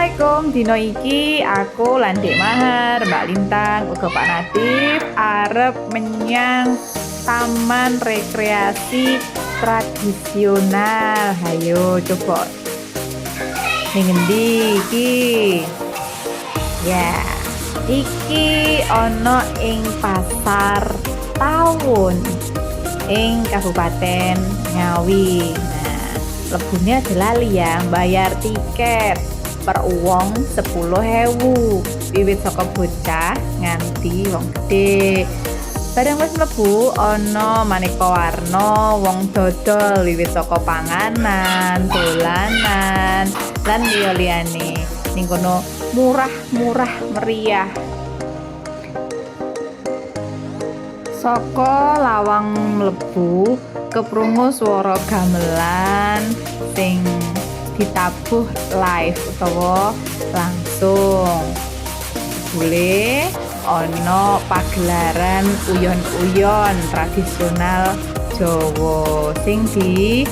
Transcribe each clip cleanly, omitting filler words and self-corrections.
Assalamualaikum, dino iki aku lan Dek Mahar, Mbak Lintang, uga Pak Nadif arep menyang taman rekreasi tradisional. Hayo coba ning endi iki? Ya, iki ana ing Pasar Tawun ing Kabupaten Ngawi. Nah, lebune aja lali ya, bayar tiket per wong 10.000 wiwit saka bocah nganti wong gede. Bareng wis mlebu ana maneka warna wong dodol wiwit saka panganan, dolanan, lan liya-liyane. Ning kono murah-murah meriah. Saka lawang mlebu keprungu swara gamelan sing ditabuh live utawa langsung. Jebule ana pagelaran uyon-uyon tradisional Jawa sing di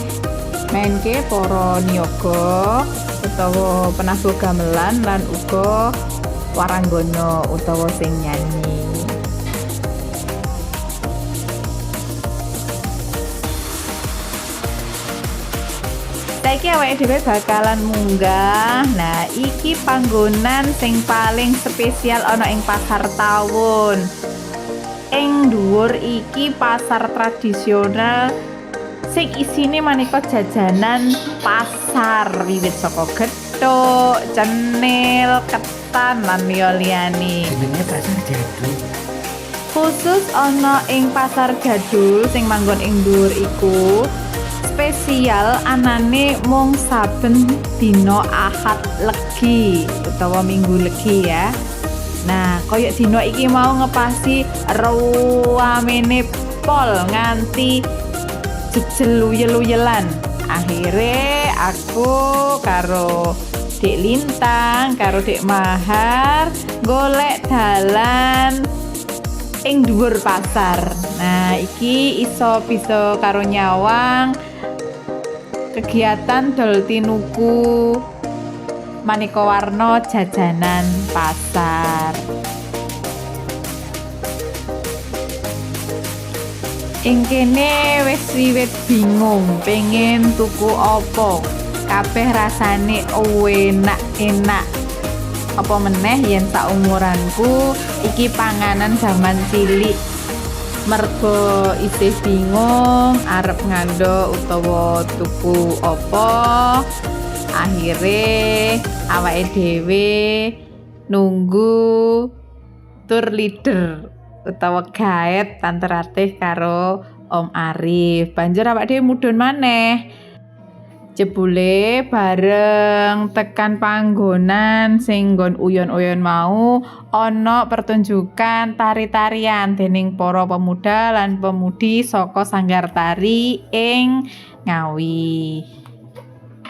mainke para niyaga utawa penabuh gamelan lan uga waranggana utawa sing nyanyi. Saiki awake dhewe bakalan munggah. Nah, iki panggonan sing paling spesial ana ing Pasar Tawun. Ing dhuwur iki pasar tradisional sing isine maneka jajanan pasar wiwit saka gethuk, cenil, ketan lan liya-liyane. Jenenge pasar jadul. Khusus ana ing Pasar Jadul sing manggon ing dhuwur iku spesial anane mung saben dina Ahad Legi utawa Minggu Legi ya. Nah, koyo dina iki mau ngepasi ruamene pol nganti jejel uyel-uyelan. Akhire aku karo Dik Lintang, karo Dik Mahar golek dalan ing dhuwur pasar. Nah, iki iso bisa karo nyawang kegiatan dol tinuku maneka warna jajanan pasar. Ing kene wis wiwit bingung pengen tuku apa. Kabeh rasane enak-enak. Apa meneh yen saumuranku iki panganan jaman cilik. Mergo isih bingung arep ngando utawa tuku apa, akhire awake dhewe nunggu tour leader utawa guide Tante Ratih karo Om Arif. Banjur awake dhewe mudhun maneh. Jebule bareng tekan panggonan sing nggon uyon-uyon mau ana pertunjukan tari-tarian dening para pemuda lan pemudi saka sanggar tari ing Ngawi.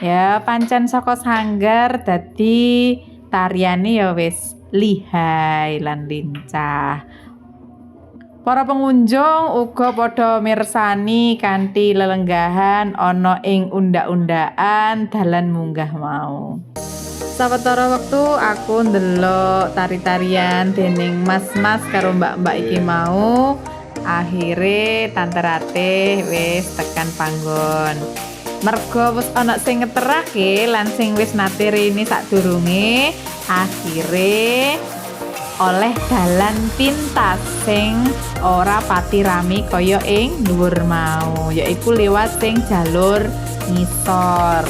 Ya pancen saka sanggar dadi tariane ya wis lihai lan lincah. Para pengunjung uga padha mirsani kanthi lelenggahan ana ing undhak-undhakan dalan munggah mau. Sawetara wektu aku ndelok tari-tarian dening mas-mas karo mbak-mbak iki mau, akhire Tante Ratih wis tekan panggon. Mergo wis ana sing ngeterake lan sing wis nate rene sadurunge, akhire oleh dalan pintas sing ora pati rame kaya ing dhuwur mau, yaiku liwat sing jalur ngisor.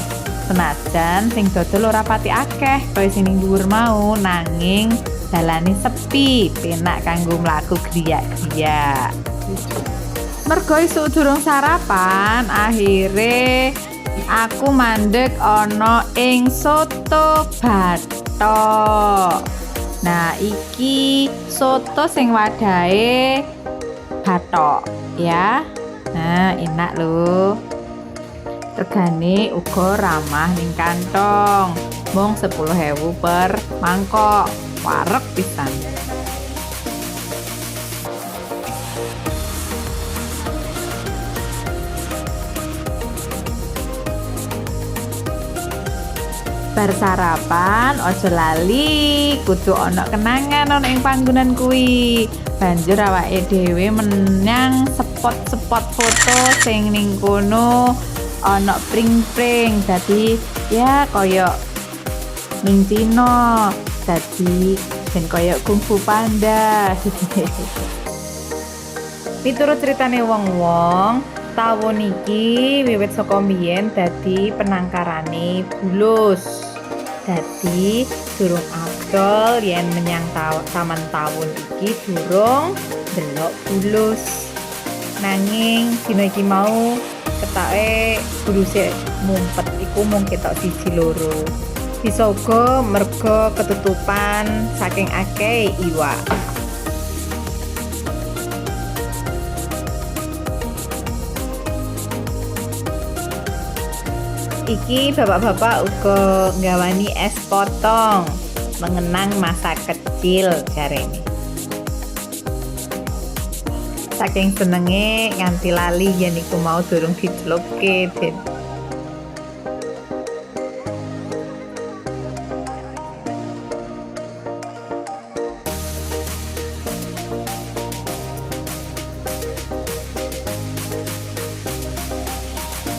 Senajan sing dodol ora pati akeh kaya sing ning dhuwur mau, nanging dalane sepi, penak kanggo mlaku griyak-griyak. Mergo isuk durung sarapan, akhire aku mandek ana ing soto bathok. Nah, iki soto sing wadahe bathok ya. Nah, enak lho. Regane uga ramah ning kantong. Mung 10.000 per mangkok. Wareg pisan. Bar sarapan aja lali, kudu ana kenangan ana ing panggonan kuwi. Banjur awake dhewe menyang spot-spot foto sing ning kono ana pring-pring. Dadi ya kaya ning Cina, dadi ben kaya Kung Fu Panda. Miturut ceritane wong-wong, tawon iki wiwit saka mbiyen dadi penangkarane bulus. Dadi durung afdol yen menyang Taman Tawon iki durung ndelok bulus. Nanging dina iki mau ketoke buluse mumpet iku mung ketok siji loro. Bisa uga merga ketutupan saking akeh iwak. Iki bapak-bapak uga nggawani es potong mengenang masa kecil jarene. Saking senenge nganti lali yen iku mau durung dicelupke den.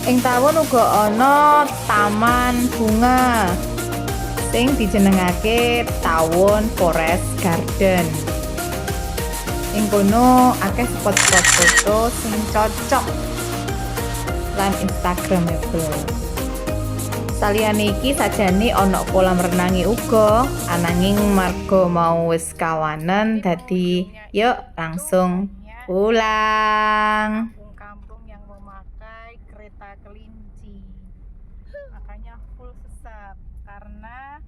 Ing tawon uga ana taman bunga sing dijenengake Tawon Forest Garden. Ing kono akeh spot-spot foto sing cocok lan instagramable. Saliyane iki sajane ana kolam renange uga, ananging marga mau wis kawanen dadi yuk langsung pulang. Kampung yang memakai kereta kelinci, makanya full sesak karena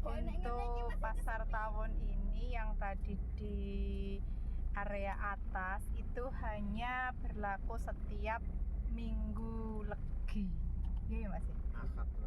untuk pasar tawon ini yang tadi di area atas itu hanya berlaku setiap Minggu Legi. Iya ya, Mas? Ahad.